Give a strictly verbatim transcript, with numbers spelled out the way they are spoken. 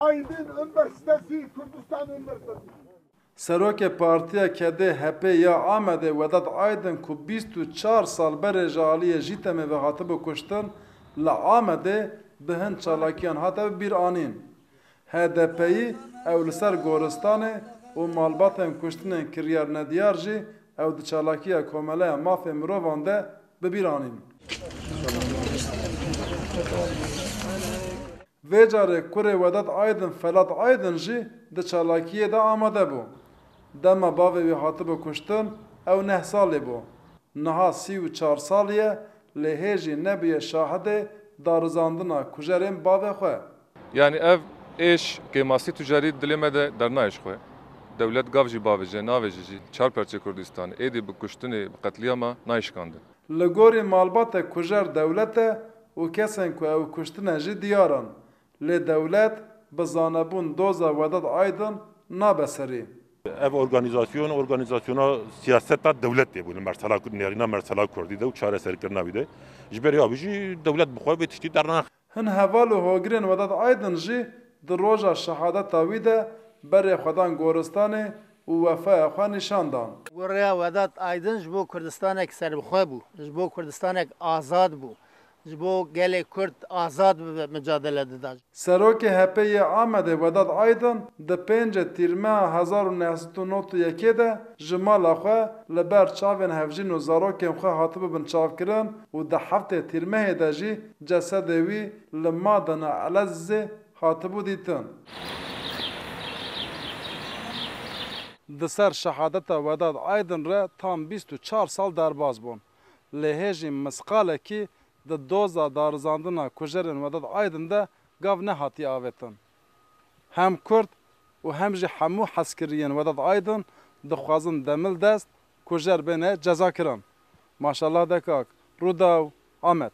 Aydın Üniversitesi, Kürdistan Üniversitesi. Serokê Partiya Kedê H P ya Amedê Vedat Aydin ku bîst û çar sal berê ji aliyê JÎTEMê ve hatibe kuştin, li Amedê bi hin çalakiyan hate bi bîr anîn. H D P'yî ew li ser goristanê û malbatên kuştinên kiryar nediyar jî ew di çalakiya Komeleya Mafê Mirovan de bi bîr anîn. Vê carê kurê Vedat Aydin Felat Aydin jî di çalakiyê de amade bû. Dema bavê wî hatibe kuştin, ew neh salî bû. Niha sî û çar salî ye, lê hê jî nebûye şahidê darizandina kujerên bavê xwe. Yanî ev êş, kêmasî tu carî dilê me de dernayê ji xwe. Dewlet gav jî bavêje, navêje jî, çar perçê Kurdistanê êdî bi kuştinê, bi qetlîama nayê şikandin. Li gorî malbatê kujer dewlet e û kesên ku ew kuştine jî diyar in. Lê dewlet bi zanebûn doza Vedat Aydin nabe serî. Ev organîzasyon, organîzasyona siyaseta dewletê bû li mersela, nêrîna mersela kurdî de û çareserkirina wî de. Ji berê avî jî dewlet bi xwe vê tiştî dernaxe. Hin heval û hogirên Vedat Aydin jî di roja şehadeta wî de berê xwe dan goristanê û wefaya xwe nîşan dan. Goreya Vedat Aydin ji bo Kurdistanek serbixwe bû, ji bo Kurdistanek azad bû, ji bo gelê Kurd azad bibe micadele dida. Serokê H P yê Amedê Vedat Aydin di pêncê Tîrmeha hezar û neh sed û nod û yekê de ji mala xwe li ber çavên hevjîn û zarokên xwe hatibû binçavkirin û di heftê Tîrmehê de jî cesedê wî li Madena Elezizê hatibû dîtin. Di ser şehadeta Vedat Aydin re tam bîst û çar sal derbas bûn. Lê hê jî misqalekî di doza darizandina kujerên Vedat Aydin de gav nehatiye avêtin. Hem Kurd û hem jî hemû hezkiriyên Vedat Aydin dixwazin demildest kujer bêne cezakirin. Maşallah de kak. Rûdaw, Amed.